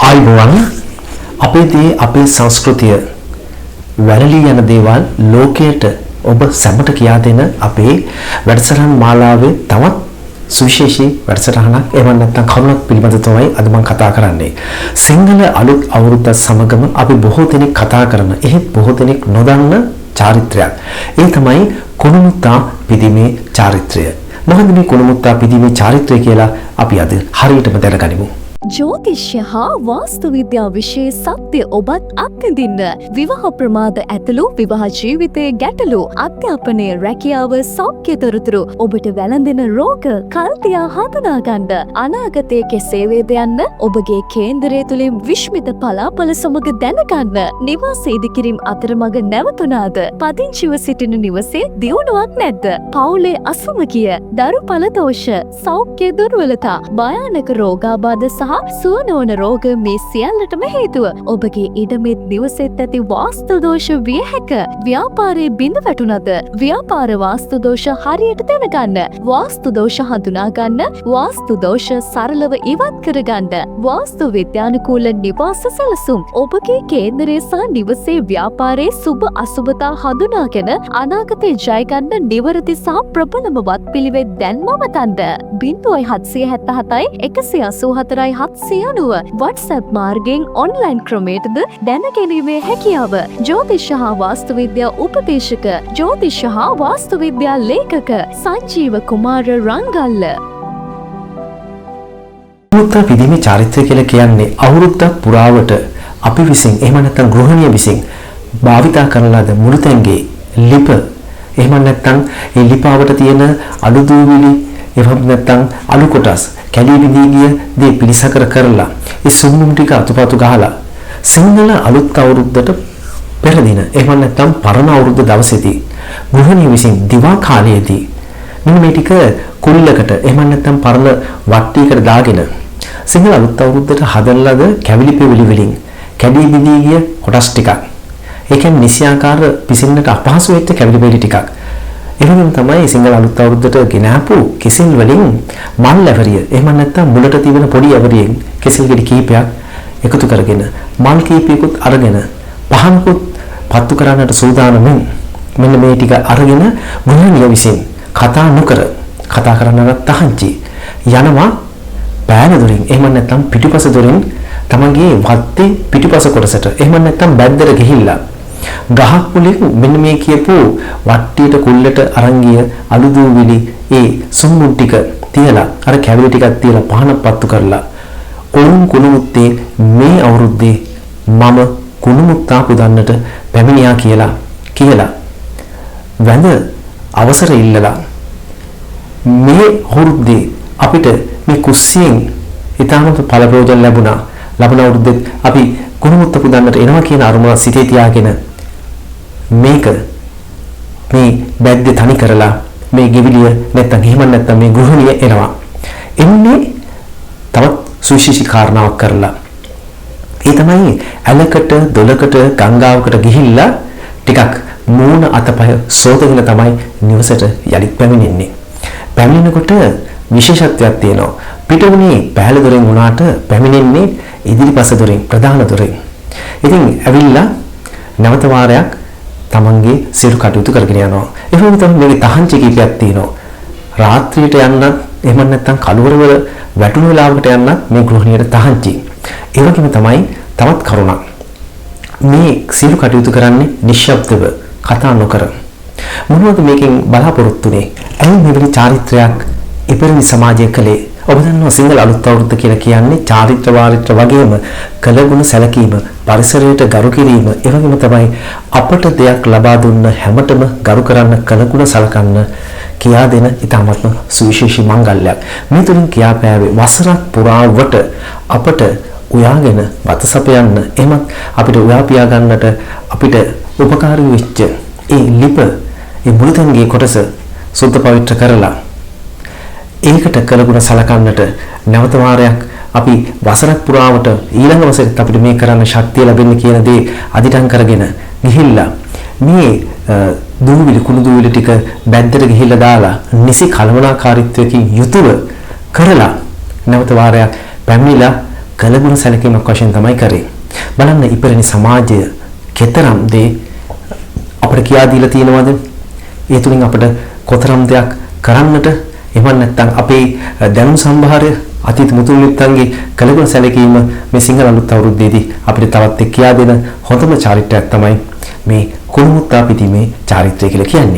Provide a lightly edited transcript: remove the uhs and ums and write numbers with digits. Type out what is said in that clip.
ආයුබෝවන්. අපේ දේ අපේ සංස්කෘතිය වැළලී යන දේවල් ලෝකයට ඔබ සැමට කියා දෙන අපේ වැඩසටහන් මාලාවේ තවත් සුවිශේෂී වැඩසටහනක් එහෙම නැත්නම් කරුණක් පිළිබඳව තමයි අද මම කතා කරන්නේ. සිංහල අලුත් අවුරුද්දත් සමගම අපි බොහෝ දෙනෙක් කතා කරන එහෙත් බොහෝ දෙනෙක් නොදන්න චාරිත්‍රයක්. ඒ තමයි කුණුමුත්තා පිදීමේ චාරිත්‍රය. මොකද මේ කුණුමුත්තා පිදීමේ චාරිත්‍රය කියලා අපි අද හරියටම දැනගනිමු. ජෝතිෂ්‍ය හා වාස්තු විද්‍යා විෂයේ සත්‍ය ඔබත් අත්විඳින්න. විවාහ ප්‍රමාද ඇතුළු විවාහ ජීවිතයේ ගැටලු, අධ්‍යාපනය, රැකියාව, සෞඛ්‍ය තොරතුරු, ඔබට වැළඳෙන රෝග කල්තියා හඳුනා ගන්න, අනාගතය කෙසේ වේද යන්න ඔබගේ කේන්දරය තුළින් විශ්මිත පලාපල සමග දැනගන්න, නිවාස ඉදිකිරීම් අතරමඟ නැවතුනාද, පදිංචිව සිටින නිවසේ දියුණුවක් නැද්ද, පවුලේ අසමගිය, දරුඵල දෝෂ, සෞඛ්‍ය දුර්වලතා, භයානක රෝගාබාධ සහ සුව නොවන රෝග මේ සියල්ලටම හේතුව ඔබගේ ඉඩමෙත් නිවසෙත් ඇති වාස්තු දෝෂ විය හැක. ව්‍යාපාරයේ බිඳ වැටුණද ව්‍යාපාර වාස්තු දෝෂ හරියට දැනගන්න, වාස්තු දෝෂ හඳුනා ගන්න, වාස්තු දෝෂ සරලව ඉවත් කරගන්න, වාස්තු විද්‍යානුකූල නිවාස සැලසුම්, ඔබගේ කේන්දරය සහ නිවසේ ව්‍යාපාරයේ සුබ අසුබතා හඳුනාගෙන අනාගතේ ජය ගන්න නිවැරදි සහ ප්‍රබලම වත්පිළිවෙත් දැන්ම අමතන්න. 0777 184 790 WhatsApp මාර්ගයෙන් ඔන්ලයින් ක්‍රමයටද දැනගැනීමේ හැකියාව. ජ්‍යොතිෂ හා වාස්තු විද්‍යා උපදේශක, ජ්‍යොතිෂ හා වාස්තු විද්‍යා ලේඛක සංජීව කුමාර රංගල්ල. කුණුමුත්තා පිදීමේ චාරිත්‍රය කියලා කියන්නේ අවුරුද්දක් පුරාවට අපි විසින් එහෙම නැත්නම් ගෘහණිය විසින් භාවිතා කරන ලද මුළුතැන්ගේ ලිප, එහෙම නැත්නම් ඒ ලිපාවට තියෙන අලු දූවිලි, එහෙම නැත්නම් අලු කොටස් කැලී බිඳී ගිය දේ පිළිසකර කරලා ඒ සුන්නුම් ටික අතුපතු ගහලා සිංහල අලුත් අවුරුද්දට පෙර දින එහෙම නැත්නම් පරණ අවුරුද්ද දවසේදී ගෘහණිය විසින් දිවා කාලයේදී මෙන්න මේ ටික කුල්ලකට එහෙම නැත්නම් පරණ වට්ටියකට දාගෙන සිංහල අලුත් අවුරුද්දට හදන ලද කැවිලි පෙවිලි වලින් කැඩී බිඳී ගිය කොටස් ටිකක්, ඒ කියන්නේ නිසියාකාර පිසින්නට අපහසු වෙච්ච කැවිලි පෙවිලි ටිකක්, ඒ වගේම තමයි සිංහල අලුත් අවුරුද්දට ගෙන ආපු කෙසෙල් වලින් මල් ඇවරිය එහෙම නැත්නම් මුලට තිබෙන පොඩි ඇවරියෙන් කෙසෙල් ගෙඩි කීපයක් එකතු කරගෙන මල් කීපයකුත් අරගෙන පහනකුත් පත්තු කරන්නට සූදානමින් මෙන්න මේ ටික අරගෙන ගෘහණිය විසින් කතා නොකර, කතා කරන්නවත් තහංචි යනවා පෑන දොරින් එහෙම නැත්නම් පිටුපස දොරින් තමන්ගේ වත්තේ පිටුපස කොටසට එහෙම නැත්නම් බැද්දට ගිහිල්ලා ගහක් මුලින් මෙන්න මේ කියපු වට්ටියට කුල්ලට අරන් ගිය අලු දූවිලි ඒ සුම්මුන් ටික තියලා අර කැවිලි ටිකක් තියලා පහනක් පත්තු කරලා ඔවුන් කුණුමුත්තේ මේ අවුරුද්දේ මම කුණුමුත්තා පුදන්නට පැමිණියා කියලා කියලා වැඳ අවසර ඉල්ලලා මේ අවුරුද්දේ අපිට මේ කුස්සියෙන් ඉතාමත් ඵල ප්‍රයෝජන ලැබුණා, ලබන අවුරුද්දෙත් අපි කුණුමුත්ත පුදන්නට එනවා කියන අරමුණ සිතේ තියාගෙන මේක මේ බැද්දේ තනි කරලා මේ ගෙවිලිය නැත්තම් එහෙම නැත්තම් මේ ගෘහණිය එනවා. එන්නේ තවත් සුවිශේෂී කාරණාවක් කරලා. ඒ තමයි ඇලකට දොලකට ගංගාවකට ගිහිල්ලා ටිකක් මූණ අතපය සෝදගෙන තමයි නිවසට යලිත් පැමිණෙන්නේ. පැමිණෙනකොට විශේෂත්වයක් තියෙනවා. පිටුනේ පැහැල දොරෙන් වුණාට පැමිණෙන්නේ ඉදිරිපස දොරෙන්, ප්‍රධාන දොරෙන්. ඉතින් ඇවිල්ලා නැවත වාරයක් තමන්ගේ සියලු කටයුතු කරගෙන යනවා. ඒ වගේම තමයි මේකේ තහංචි කීපයක් තියෙනවා. රාත්‍රියට යන්නත් එහෙම නැත්නම් කළුවරවල වැටුණු වෙලාවකට යන්නත් මේ ගෘහණියට තහංචි. ඒ වගේම තමයි තවත් කරුණක්. මේ සියලු කටයුතු කරන්නේ නිශ්ශබ්දව, කතා නොකර. මොනවද මේකෙන් බලාපොරොත්තු වෙන්නේ? ඇයි මෙවැනි චාරිත්‍රයක් ඉපැරණි සමාජය කළේ? ඔබ දන්නවා සිංහල අලුත් අවුරුද්ද කියලා කියන්නේ චාරිත්‍ර වාරිත්‍ර වගේම කළගුණ සැලකීම, පරිසරයට ගරු කිරීම, ඒ වගේම තමයි අපට දෙයක් ලබා දුන්න හැමතෙම ගරු කරන්න, කළගුණ සලකන්න කියා දෙන ඉතාමත්ම සුවිශේෂී මංගල්‍යයක්. මේ තුලින් කියා පෑවේ වසරක් පුරාවට අපට උයාගෙන වත සපයන්න, එහෙමත් අපිට උයා පියා ගන්නට අපිට උපකාරී වෙච්ච ඒ ලිප, ඒ මුළුතැන්ගේ කොටස සුද්ධ පවිත්‍ර කරලා ඒකට කළගුණ සලකන්නට නැවත වාරයක් අපි වසරක් පුරාවට ඊළඟ වසරෙත් අපිට මේ කරන්න ශක්තිය ලැබෙන්න කියන දේ අදිටන් කරගෙන ගිහිල්ලා මේ දූවිලි කුණු දූවිලි ටික බැද්දට ගිහිල්ලා දාලා නිසි කලමනාකාරීත්වයකින් යුතුව කරලා නැවත වාරයක් පැමිණිලා කළගුණ සැලකීමක් වශයෙන් තමයි කරේ. බලන්න ඉපැරණි සමාජය කෙතරම් දේ අපිට කියා දීලා තියෙනවද? ඒ තුලින් අපිට කොතරම් දෙයක් කරන්නට, එහෙම නැත්නම් අපේ දැනුම් සම්භාරය, අතීත මුතුන් මිත්තන්ගේ කළගුණ සැලකීම මේ සිංහල අලුත් අවුරුද්දේදී අපිට තවත් එක් කියා දෙන හොඳම චාරිත්‍රයක් තමයි මේ කුණුමුත්තා පිදීමේ චාරිත්‍රය කියලා කියන්නේ.